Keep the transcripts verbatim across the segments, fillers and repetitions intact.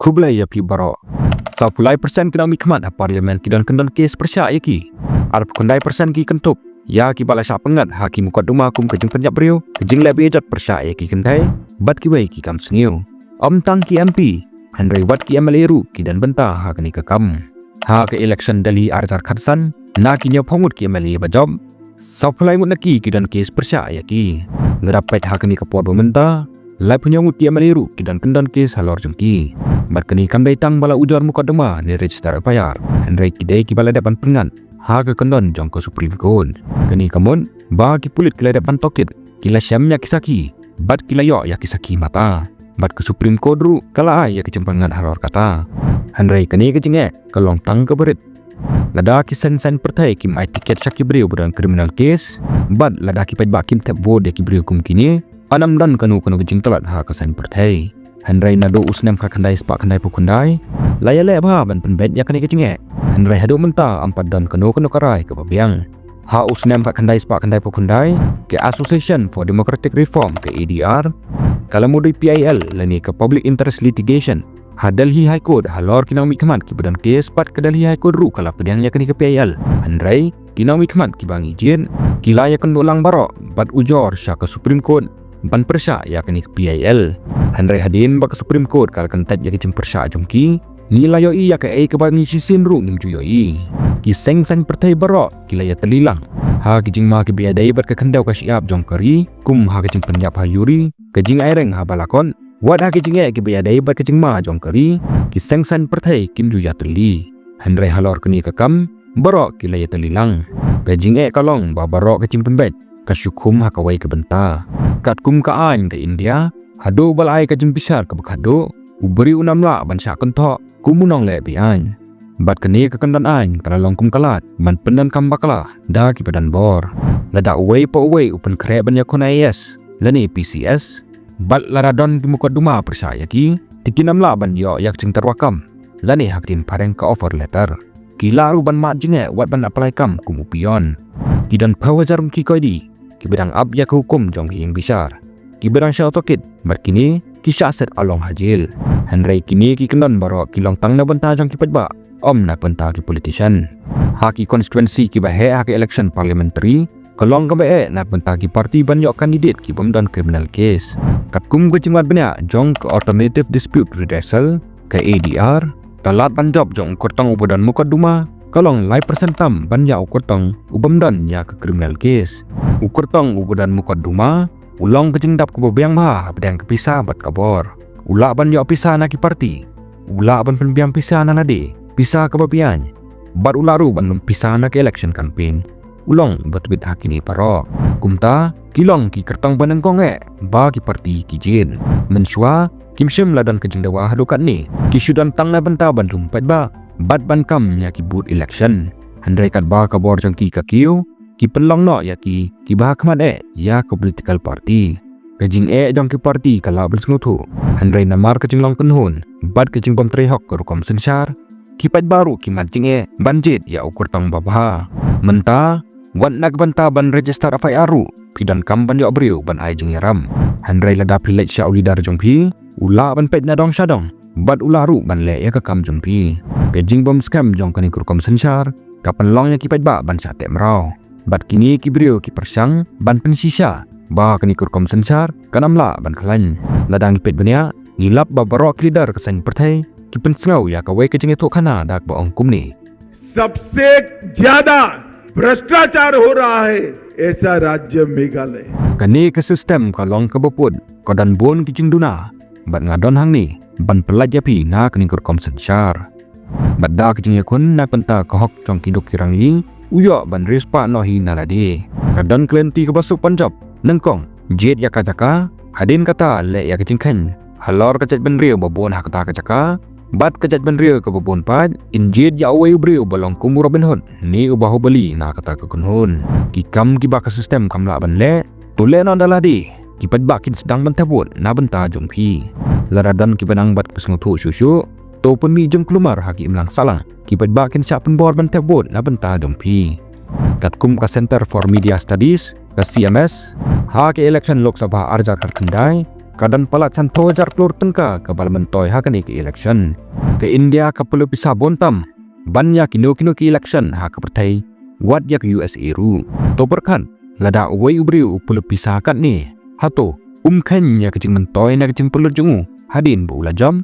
Khublei ïa phi baroh. Sawphew lai percent ki nongmihkhmat ha Parliament ki don kyndon kes pyrshah ïa ki. Arphew khyndai percent ki kynthup ïa kiba la shah pyngngad ha ki mukotduma kum ka jingpynïap briew, ka jingleh beiñjot pyrshah ïa ki kynthei bad kiwei ki kam sniew. Ym tang ki M P, hynrei wat ki M L A ruh ki don bynta ha kane ka kam. Ha ka election Delhi arhajar khatsan, na ki hynñiewphew ngut ki M L A ba jop, sawphew lai ngut na ki ki don kes pyrshah ïa ki. Lada peit ha kane ka por ba mynta, laiphew hynñiew ngut ki M L A ruh ki don kyndon kes halor jong ki. Bad kane kam dei tang ba la ujor mukotduma ne register F I R, hynrei ki dei kiba la dep ban pyngngad ha ka kyndon jong ka Supreme Court. Kane ka mut ba ki pulit ki la dep ban tohkit, ki la shem ïa ki sakhi bad ki la ïoh ïa ki sakhi mata. Bad ka Supreme Court ruh ka la ai ïa ka jingpyngngad halor kata. Hynrei kane ka jingeh ka long tang kaba rit. Lada ki seng saiñ pyrthei kim ai tiket sha ki briew ba don criminal case, bad lada ki paidbah kim thep vote ïa ki briew kum kine, ym don kano kano ka jingtlot ha ka saiñ pyrthei. Hynrei naduh u snem khatkhyndai spah khyndaiphew khyndai, la ïaleh bha ban pynbeit ïa kane ka jingeh. Hynrei haduh mynta ym pat don kano kano ka rai kaba biang. Ha u snem khatkhyndai spah khyndaiphew khyndai, ka Association for Democratic Reform, ka A D R, ka la mudui P I L lane ka Public Interest Litigation ha Delhi High Court halor ki nongmihkhmat kiba don kes, bad ka Delhi High Court ruh ka la pdiang ïa kane ka P I L. Hynrei ki nongmihkhmat kiba ngi jied ki la ïakynduh lang baroh bad ujor sha ka Supreme Court ban pyrshah ïa kane ka P I L. Hynrei hadien ba ka Supreme Court ka la kyntait ïa ka jingpyrshah jong ki, ngi la ïohi ïa kaei kaba ngi shisien ruh ngim ju ïohi. Ki seng saiñ pyrthei baroh ki la ïatylli lang ha ki jingma kiba ïadei bad ka khyndew ka shyiap jong ka ri, kum ha ka jingpynïap ha Uri, ka jingai reng ha Balakot, wat ha ki jingeh kiba ïadei bad ka jingma jong ka ri, ki seng saiñ pyrthei kim ju ïatylli. Hynrei halor kane ka kam, baroh ki la ïatylli lang. Ka jingeh ka long ba baroh ka jingpynbeit ka shu khum ha kawei ka bynta. Katkum ka aiñ ka India, haduh ba la ai ka jingbishar kaba khadduh, u briew un ym lah ban shah kynthoh kum u nongleh be-aiñ. Bad kane ka kyndon aiñ ka la long kum ka lad ban pyndonkam bakla da kiba don bor. Lada uwei pa uwei u pynkhreh ban ïakhun I A S lane P C S, bad lada don ki mukotduma pyrshah ïa ki, te kin ym lah ban ïoh ïa ka jingtyrwa kam lane ha ka ktien phareng ka offer letter. Ki lah ruh ban mad jingeh wat ban apply kam kum u peon. Ki don phew hajar ngut ki koidi kiba dang ap ïa ka hukum jong ka ïingbishar, kiba dang shah tohkit, bad kine ki shah set along ha jel. Hynrei kine ki kyndon baroh ki long tang na bynta jong ki paidbah, ym na bynta ki politician. Ha ki constituency kiba heh ha ka election parliamentary, ka long kaba eh na bynta ki party ban ïoh candidate kiba ym don criminal case. Katkum ka jingwad bniah jong ka Automated Dispute Redressal, ka A D R, ka lad ban jop jong u kyrtong uba don mukotduma ka long lai percent tam ban ïa u kyrtong uba ym don ïa ka criminal case. U kyrtong uba don mukotduma u long ka jingdap kaba biang bha hapdeng ka pisa bad ka bor. U lah ban ïoh pisa na ki party, u lah ban pynbiang pisa na lade, pisa kaba be-aiñ, bad u lah ruh ban lum pisa na ka election campaign. U long ba tbit ha kine baroh. Kumta ki long ki kyrtong ba nyngkong eh ba ki party ki jied. Mynshuwa kim shym la don ka jingdawa haduh katne, ki shu don tang na bynta ban lum paidbah bad ban kam ïa ki booth election. Hynrei katba ka bor jong ki ka kiew, ki pynlong noh ïa ki kiba hakhmat eh ïa ka political party. Ka jingeh jong ki party ka lah ban sngewthuh, hynrei namar ka jinglong kynhun bad ka jingbymtrei hok ka rukom synshar, ki paidbah ruh ki mad jingeh ban jied ïa u kyrtong babha. Mynta wat na ka bynta ban register F I R ruh phi donkam ban ïoh briew ban ai jingïaram. Hynrei lada phi leit sha u leader jong phi, u lah ban peit na dong sha dong bad u lah ruh ban leh ïa ka kam jong phi. Ka jingbymskhem jong kane ka rukom synshar ka pynlong ïa ki paidbah ban shah teh mraw. Bad kine ki briew ki pyrshang ban pynshisha ba kane ka rukom synshar kan ym lah ban khlaiñ. Lada ngi peit bniah, ngi lap ba baroh ki leader ka saiñ pyrthei ki pynsngew ïa kawei ka jingïathuhkhana da kaba ong kumne: सबसे ज्यादा भ्रष्टाचार हो रहा है ऐसा राज्य मेघालय। Kane ka system ka long kaba pud, ka don bun ki jingduna, bad nga don hangne ban pyllait ïa phi na kane ka rukom synshar. Bad da ka jingïakhun na ka bynta ka hok jong ki duk ki rangli, u ïoh ban riewspah noh hi na lade. Ka don ka lynti kaba suk ban jop, nyngkong jied ïa ka jaka, hadien kata leh ïa ka jingkheiñ halor ka jaitbynriew ba bun ha kata ka jaka, bad ka jaitbynriew kaba bun pat in jied ïa uwei u briew ba long kum u Robin Hood ne u Bahubali na kata ka kynhun. Ki kam kiba ka system kam lah ban leh, to leh noh da lade. Ki paidbah kin sdang ban thep vote na bynta jong phi. Lada don kiba nang bad ka sngewthuh shuh shuh, to pynmih jingkulmar ha ki imlang sahlang. Ki paidbah kin shah pynbor ban thep vote na bynta jong phi. Katkum ka Centre for Media Studies, ka C M S, ha ka election Lok Sabha arhajar khatkhyndai, ka don palat sanphew hajar klur tyngka kaba la myntoi ha kane ka election. Ka India ka pynlut pisa bun tam ban ïa kino kino ki election ha ka pyrthei, wat ïa ka U S A ruh. To pyrkhat, lada uwei u briew u pynlut pisa katne, hato um kheiñ ïa ka jingmyntoi na ka jingpynlut jong u hadien ba u la jop?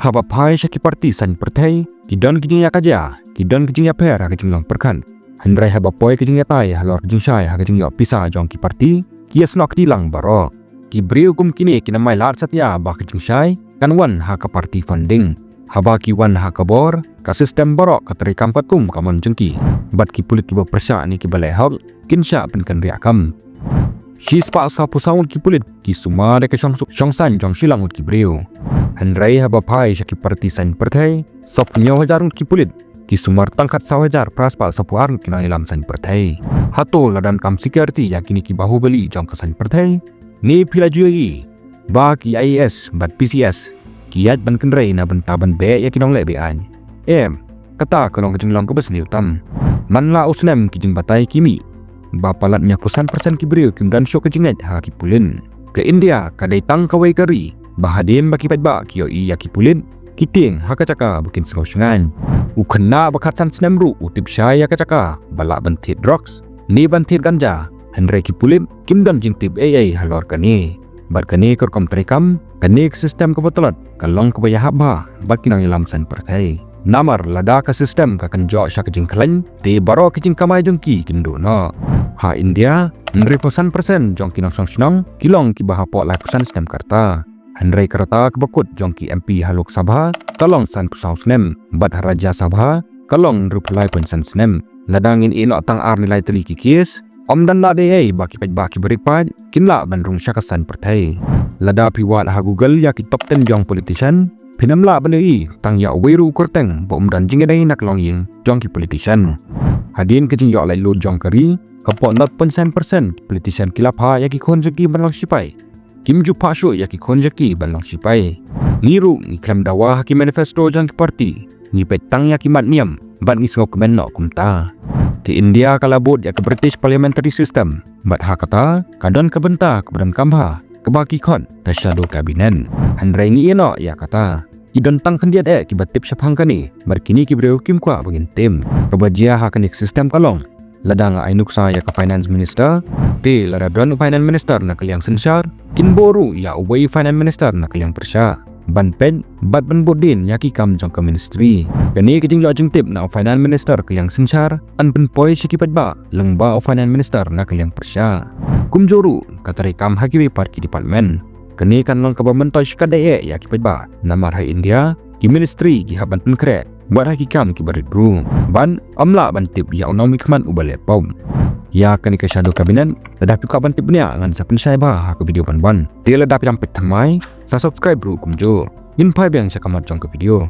Haba phai sha ki parti saiñ pyrthei, ki don ki jingïakajia, ki don ki jingïapher ha ka jinglong pyrkhat. Hynrei haba poi ka jingïatai halor ka jingshai ha ka jingïoh pisa jong ki parti, ki ïasnoh kti lang baroh. Ki briew kum kine kin ym ai lad satia ba ka jingshai kan wan ha ka party funding. Haba ki wan ha ka bor, ka system baroh ka treikam katkum ka mon jong ki. Bad ki pulit kiba pyrshah ne kiba leh hok kin shah pynkynriah kam. Shispah sawphew saw ngut ki pulit ki sumar ïa ka shong, shong saiñ jong shi lakhriat ngut ki briew. Hynrei haba phai sha ki parti saiñ pyrthei, sawphew hynñiew hajar ngut ki pulit ki sumar tang khatsaw hajar phraspah sawphew ar ngut ki nongïalam saiñ pyrthei. Hato la donkam security ïa kine ki bahubali jong ka saiñ pyrthei? Ne phi la ju ïohi ba ki I A S bad P C S ki ïaid ban kynrei na bynta ban beh ïa ki nongleh be-aiñ? Em, kata ka long ka jinglong kaba sniew tam. Man la u snem ki jingbatai ki mih ba palat hynñiewphew san percent ki briew kim don shuh ka jingngeit ha ki pulit. Ka India ka dei tang kawei ka ri ba hadien ba ki paidbah ki ïohi ïa ki pulit, ki tieng ha ka jaka ba kin sngew shngaiñ. U khynnah ba khatsan snem ruh u tip shai ïa ka jaka ba lah ban thied drugs ne ban thied ganja, hynrei ki pulit kim don jingtip ei ei halor kane. Bad kane ka rukom treikam, kane ka system kaba tlot ka long kaba ïahap bha bad ki nongïalam saiñ pyrthei. Namar lada ka system ka kynjoh sha ka jingkhlaiñ, te baroh ki jingkamai jong ki kin duh noh. Ha India, hynriewphew san percent jong ki nongshong shnong ki long kiba hapoh laiphew san snem ka rta. Hynrei ka rta kaba kut jong ki M P ha Lok Sabha ka long sanphew saw snem, bad ha Rajya Sabha ka long hynriewphew lai point san snem. Lada ngin ïehnoh tang ar ne lai tylli ki case, ym don lad ei ei ba ki paidbah kiba rit paid kin lah ban rung sha ka saiñ pyrthei. Lada phi wad ha Google ïa ki top ten jong politician, phin ym lah ban ïohi tang ïa uwei ruh u kyrteng ba um don jingïadei na ka longïing jong ki politician. Hadien ka jingïoh laitluid jong ka ri, hapoh nought point san percent ki politician ki la phah ïa ki khun jong ki ban long sipai. Kim ju phah shuh ïa ki khun jong ki ban long sipai. Ngi ruh ngi khlem dawa ha ki manifesto jong ki parti, ngi peit tang ïa ki mat niam bad ngi sngewkmen noh kumta. Ka India ka la bud ïa ka British Parliamentary System, bad ha kata ka don ka bynta kaba donkam bha kaba ki khot ka shadow cabinet. Hynrei ngi ïeh noh ïa kata. Ki don tang khyndiat eh kiba tip shaphang kane, bad kine ki briew kim kwah ba ngin tip. Kaba jia ha kane ka system ka long, lada nga ai nuksa ïa ka finance minister, te lada don u finance minister na ka liang synshar, kin buh ruh ïa uwei u finance minister na ka liang pyrshah ban peit bad ban bud dien ïa ki kam jong ka ministry. Kane ka jingïoh jingtip na u finance minister ka liang synshar yn pynpoi sha ki paidbah lyngba u finance minister na ka liang pyrshah. Kumjuh ruh ka treikam ha kiwei pat ki department. Kane kan long kaba myntoi shikatdei eh ïa ki paidbah, namar ha India ki ministry ki hap ban pynkhreh bad ha ki kam kiba rit ruh. Bad ym lah ban tip ïa u nongmihkhmat uba leh pop. Ïa kane ka shadow cabinet, lada phi kwah ban tip bniah ngan sa pynshai bha ha ka video ban wan. Te lada phi dang peit thymmai, sa subscribe ruh kumjuh. Ngin phai biang sha ka mat jong ka video.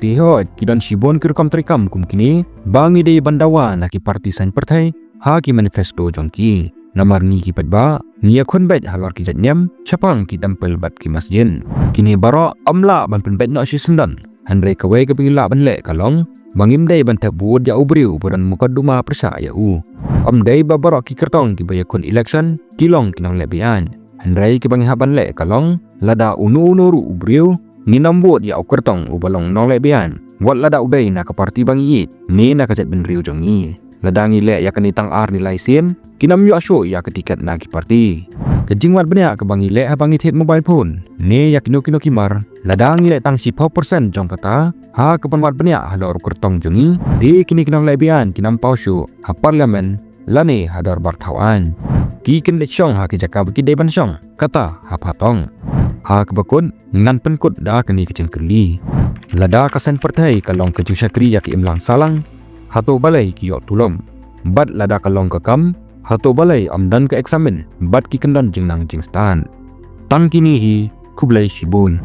Te hooid, ki don shibun ki rukom treikam kum kine ba ngi dei ban dawa na ki parti saiñ pyrthei ha ki manifesto jong ki. Namar ngi ki paidbah ngi ïakhun beit halor ki jait niam shaphang ki temple bad ki masjid. Kine baroh ym lah ban pynbeit noh shisyndon. Hynrei kawei kaba ngi lah ban leh ka long ba ngim dei ban thep vote ïa u briew ba don mukotduma pyrshah ïa u. Ym dei ba baroh ki kyrtong kiba ïakhun election ki long ki nongleh be-aiñ. Hynrei kiba ngi hap ban leh ka long, lada uno uno ruh u briew, ngin ym vote ïa u kyrtong uba long nongleh be-aiñ, wat lada u dei na ka parti ba ngi ïeit ne na ka jaitbynriew jong ngi. Lada ngi leh ïa kane tang ar ne lai sien, kin ym ïoh shuh ïa ka tiket na ki parti. Ka jingwad bniah kaba ngi leh haba ngi thied mobile phone ne ïa kino kino ki mar, lada ngi leh tang shiphew percent jong kata ha kaban wad bniah halor u kyrtong jong ngi, te kine ki nongleh be-aiñ kin ym paw shuh ha parliament lane ha dorbar thaw aiñ. Ki kyndit shong ha ki jaka ba ki dei ban shong, kata ha phatong. Ha kaba kut, ngan pynkut da kane ka jingkylli. Lada ka saiñ pyrthei ka long ka jingshakri ïa ki imlang sahlang, hato balei ki ïoh tulop? Bad lada ka long ka kam, hato balei ym don ka eksamin bad ki kyndon jingnang jingstad? Tang kine hi, khublei shibun.